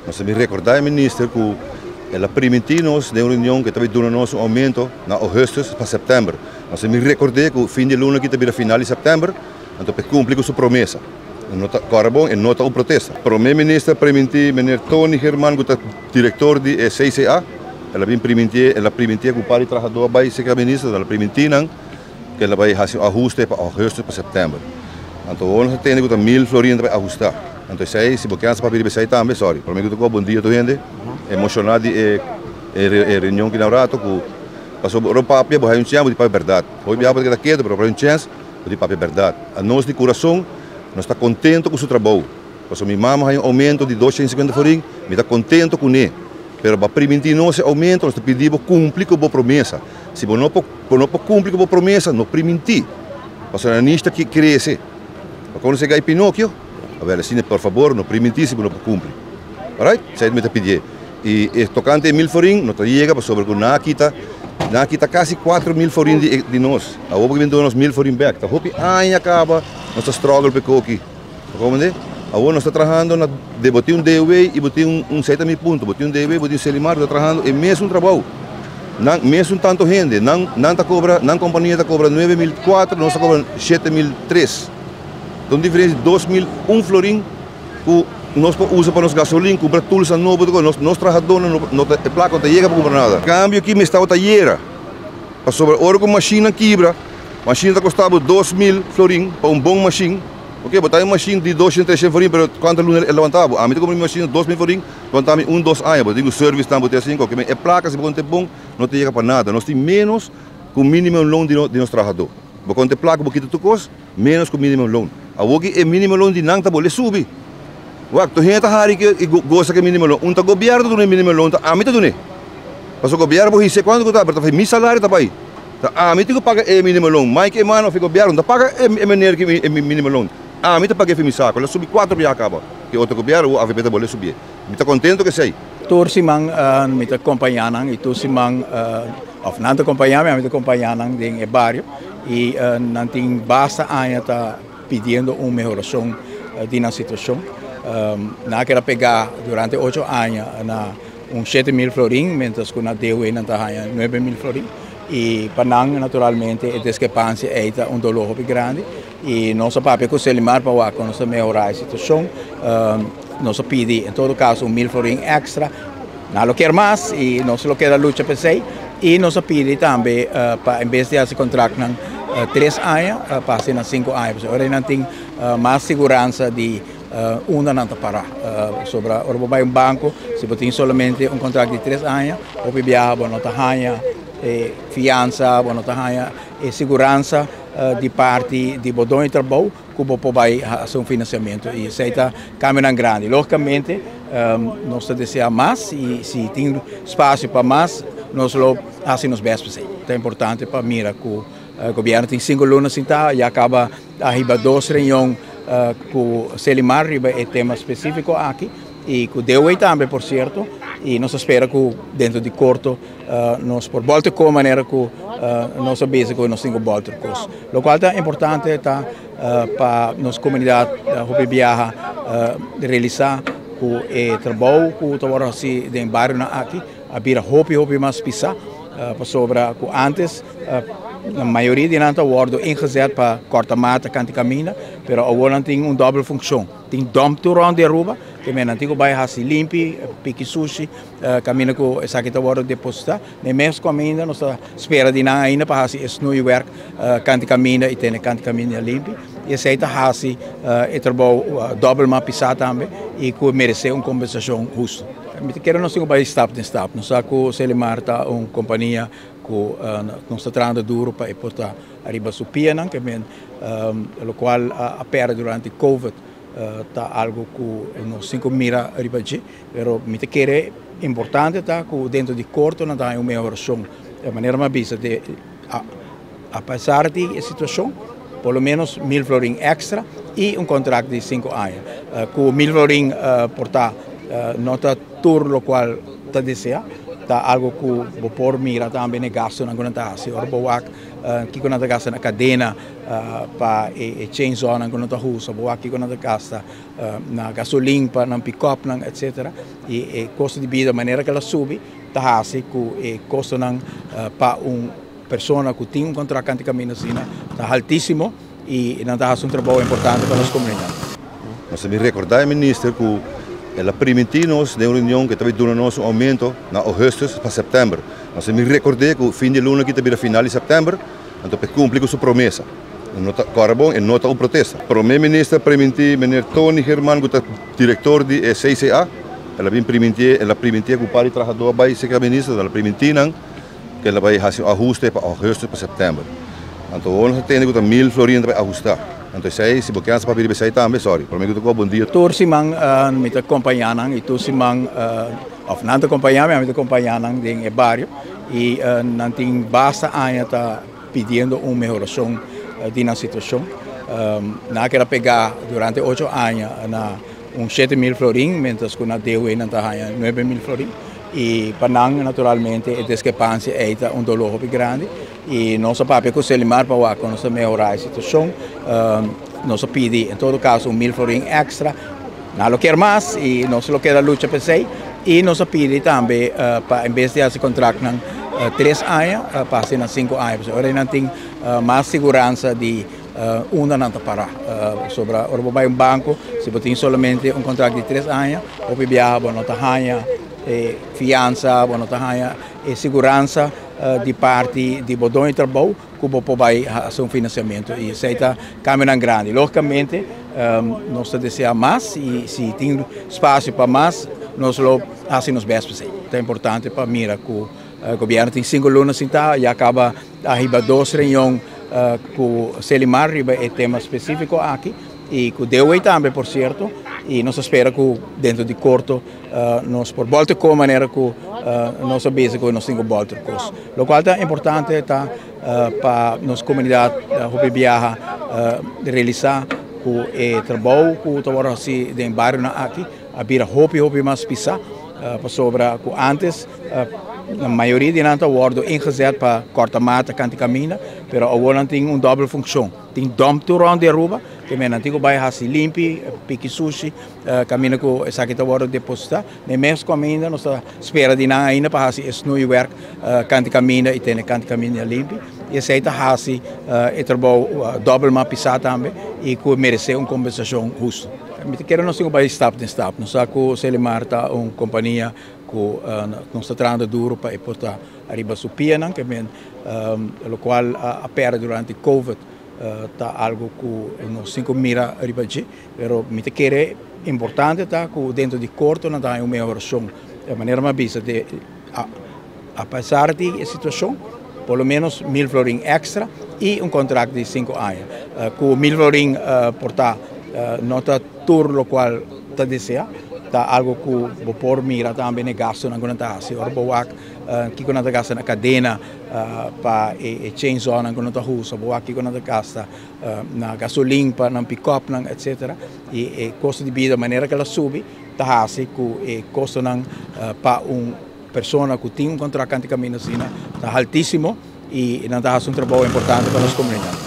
Nos ta recorda e minister cu el a priminti nos den reunion cu ta duna nos un aumento na augustus pa september. Nos ta recorda cu fin di luna aki ta final di september, anto pa cumpli cu su promesa. No ta, bon, e no ta un protesta. Prome minister a priminti, meneer Tony German, cu ta director di CCA, el a bin priminti, el a priminti cu pa trahador bay serca minister, el a priminti nan, cu el a bay haci ahuste pa augustus pa september. Anto, nos tin cu 1000 florin pa ahusta. Anto, esey, si bo kier pa pidi esey tambe, sorry. Pa mi, bon dia, tur hende, emociona di e reunion cu na rato, cu pasobra ora papia, bo un chance di papia berdad. Hoy bia pa keto, pero un chance di papia berdad. Anos di curason, nos ta contento cu su trabou. Pasobra mi mama un aumento di 250 florin, mi ta contento cu ne. Pero pa priminti nos aumento, nos ta pidi cumpli cu e promesa. Si bo no no cumpli cu e promesa, no priminti. Pasobra nanishi ta crece. Pa conoce gai Pinocchio, awel, asina, por fabor, no priminti si bo no cumpli. Alright? Esey mi ta pidi. E tocante 1000 florin, no ta yega, pasobra cu nan a kita casi 4000 florin di nos. Awor cu bin nos 1000 florin back. Ta hopi aña caba, nos ta struggle pe cos aki. Comprende? Awor nos ta trahando na di bo tin un DOW y bo tin un 7000 punto, bo tin un DOW, bo tin un Serlimar, ta trahando e mesun trabou. Nan mesun tanto hende, nan ta cobra, nan compania ta cobra 9004, nos ta cobra 7003. Anto, diferencia di 2001 florin cu nos por usa pa nos gasolin, cumpra tools nobo, nos trahador no e placa no yega pa cumpra nada. Cambio aki mester ta ayera. Pasobra ora cu machine kibra, machine ta costa 2000 florin pa un bon machine. Ok, bo ta un machine di 200, 300 florin, pero cuanto luna e lanta? Ami ta cumpra un machine 2000 florin, lanta un, 2 aña, bo tin service tambe asina, ok, e placa si bo bon, no ta yega pa nada. Nos tin menos cu minimum loan di nos trahador. Bo conta placa, bo kita tur cos, menos cu minimum loan. Awor e minimum loan di nan ta bolbe subi. Wak, tur hende ta hari cu gosa cu minimum loan. Un ta gobierno duna minimum loan, ta ami ta duna. Pasobra gobierno hisa cuanto cu ta, pero mi salario ta bay. Ta ami tin cu paga e minimum loan. Mike Eman of gobierno ta paga e meneer cu e minimum loan. Ami ta paga e mi saco. El a subi cuatro biaha caba. Cu otro gobierno, AVP ta bolbe subi. Mi ta contento cu esey. Tur siman mi ta acompaña nan y tur siman of nan ta acompaña mi, ta acompaña nan den e bario y nan tin basta aña ta pidiendo un mehoracion di e situacion. Nan a keda pega durante 8 aña na un 7000 florin, mientras cu na DOW nan ta 9000 florin. Y pa nan, naturalmente, e discrepancia ta un dolor grandi. Y nos a papia cu Serlimar pa cu nos mehora e situacion. Nos a pidi, en todo caso, un 1000 florin extra. Nan lo kier mas y nos lo kier lucha pa esey. Y nos a pidi tambe pa en bes di e contrato 3 aña, pasa na 5 aña. Awor nan tin mas seguransa di unda nan ta para. Sobre ora bo bay un banco, si bo tin solamente un contrato di 3 aña, of biaha bo no ta haya fiansa, bo no ta haya seguransa di parti di bo doño di trabou, cu bo por bay haci un financiamento. Y esey ta cambio grandi. Logicamente, nos ta desea mas y si tin espacio pa mas, nos lo haci nos best pa. Ta importante pa mira cu e gobierno tin 5 luna sinta, ya caba a hiba dos reunion cu Serlimar riba e tema specifico aki y cu DOW tambe, por cierto, y nos ta spera cu den di corto nos por bolbe cu manera cu nos a bisa cu nos tin cu bolbe cos. Loke ta importante ta pa nos comunidad hopi biaha realisa cu e trabou cu ta haci den bario aki a bira hopi hopi mas pisa pasobra cu antes e mayoria di nan ta wordo ingezet pa corta mata cant'i caminda, pero awor nan tin un dobbel funcion. Tin dump tur rond di Aruba, kiermen nan tin cu bay hasi limpi, piki sushi, caminda cu esaki ta wordo deposita. E mes caminda nos ta spera di nan ainda pa hasi snoeiwerk cant'i caminda y tene cant'i caminda limpi. Y esey ta hasi e trabou dobbel mas pisa tambe y cu merece un compensacion husto. Mi kier nos tin stap den stap. Nos sa cu Serlimar ta un compania cu nos ta trahando duro pa por ta ariba su pianan, kiermen loke a perde durante COVID ta algo cu nos tin cu mira riba dje, pero mi ta kere importante ta cu den di corto nan ta un mehoracion. Di manera mi a bisa di a pesar di e situacion, por lo menos 1000 florin extra y un contrato di 5 aña. Cu 1000 florin por ta no ta tur loke ta desea. Ta algo ku bo por mira tambe na gastonan ku nan ta hasi. Ora bo wak kiko nan ta gasta na kadena pa e chainsaw nan ku nan ta usa, bo wak kiko nan ta gasta na gasolin pa nan pick-up nan, etc. I e kosto di bida, manera ku el a subi, ta hasi ku e kostonan pa un persona ku tin un kontrakt kant'i kaminda asina ta altísimo i nan ta hasi un trabou importante pa nos komunidat. Nos ta bin rekordá e minister ku el a primintí nos den un reunion ku e ta bin duna nos un oumento na ougùstùs pa sèptèmber. Nos ta bin rekord'é ku fin di luna aki ta bira final di sèptèmber, anto pa e kumpli ku su promesa. E no ta kòrda bon, e no ta un protesta. Promé minister a primintí meneer Tony Geerman ku ta direktor di e CCA, el a bin primintié, el a primintié ku un par di trahadó a bai serka minister, el a primintí nan ku el a bai hasi un ahuste pa ougùstùs pa sèptèmber. Anto awor nos a tende ku ta mil florin ta bai ahustá. Anto esei, si bo kensa papia riba esei tambe, sorry. Promé ku ta koba bon dia. Tur siman mi ta kompañá nan i tur siman, òf nan ta kompañá mi, ami ta kompañá nan den e bario i nan tin basta aña ta pidiendo un mehorashon di nan situashon. Nan a keda pegá durante ocho aña na un 7000 florin, mientras ku na DOW nan ta haña 9000 florin. I pa nan, naturalmente, e diskrepansia ei ta un doló hopi grandi. I nos a papia ku Serlimar pa wak kon nos ta mehorá e situashon. Nos a pidi en todo kaso un 1000 florin èkstra. Nan lo kier mas i nos lo keda lucha pa esei. I nos a pidi tambe pa en bes di hasi kontraktnan 3 aña, pa hasi nan 5 aña. Pasobra ora nan tin mas siguransa di unda nan ta pará. Sobra ora bo bai un banko, si bo tin solamente un kontrakt di 3 aña, hopi biaha bo no ta haña e fiansa, bo no ta haña e siguransa di parti di bo doño di trabou ku bo por bai hasi un finansiamentu. I esei ta kambionan grandi. Lógikamente, nos ta deseá mas i si tin espasio pa mas, nos lo hasi nos bèst pa esei. Ta importante pa mira ku gobièrnu tin 5 luna sintá, ya kaba a hiba dos reunion ku Serlimar riba e tema spesífiko aki i ku DOW tambe, por sierto, i nos ta spera ku dentro di korto nos por bòlta ku manera ku nos a bisa ku nos tin ku bòlta kos. Lokual ta importante ta pa nos komunidat hopi biaha realisá ku e trabou ku ta wòrdu hasi den barionan aki a bira hopi hopi mas pisá, pasobra ku antes na mayoria di nan ta wòrdu ingezet pa kòrta mata kant'i kaminda, pero awor nan tin un dòbel funshon. Tin dump tur rònt di Aruba, ke men nan tin ku bai hasi limpi, piki sushi, kaminda ku esaki ta wòrdu depositá. Na mes kaminda nos ta spera di nan ainda pa hasi e snoeiwerk kant'i kaminda i tene kant'i kaminda limpi. I esei ta hasi e trabou dòbel mas pisá tambe i ku meresé un kompensashon hustu. Mi ta kere nos tin ku bai stap den stap. Nos sa ku Serlimar ta un kompania ku nos ta trahando duro pa e por ta ariba su pianan, ke men lokual a pèrdè durante COVID ta algo ku nos tin ku mira riba dje. Pero mi ta kere importante ta ku dentro di korto nan ta haña un mehorashon. Di manera mi a bisa, a pesar di e situashon, por lo menos 1000 florin èkstra i un kontrakt di 5 aña. Ku 1000 florin por ta no ta tur lokual ta deseá, ta algo ku bo por mira tambe na e gastonan ku nan ta hasi. Ora bo wak kiko nan ta gasta na kadena pa e chainsaw nan ku nan ta usa, bo wak kiko nan ta gasta na gasolin pa nan pick-up nan, etc. I e kosto di bida, manera ku el a subi, ta hasi ku e kostonan pa un persona ku tin un kontrakt kant'i kaminda asina ta altísimo i nan ta hasi un trabou importante pa nos komunidat.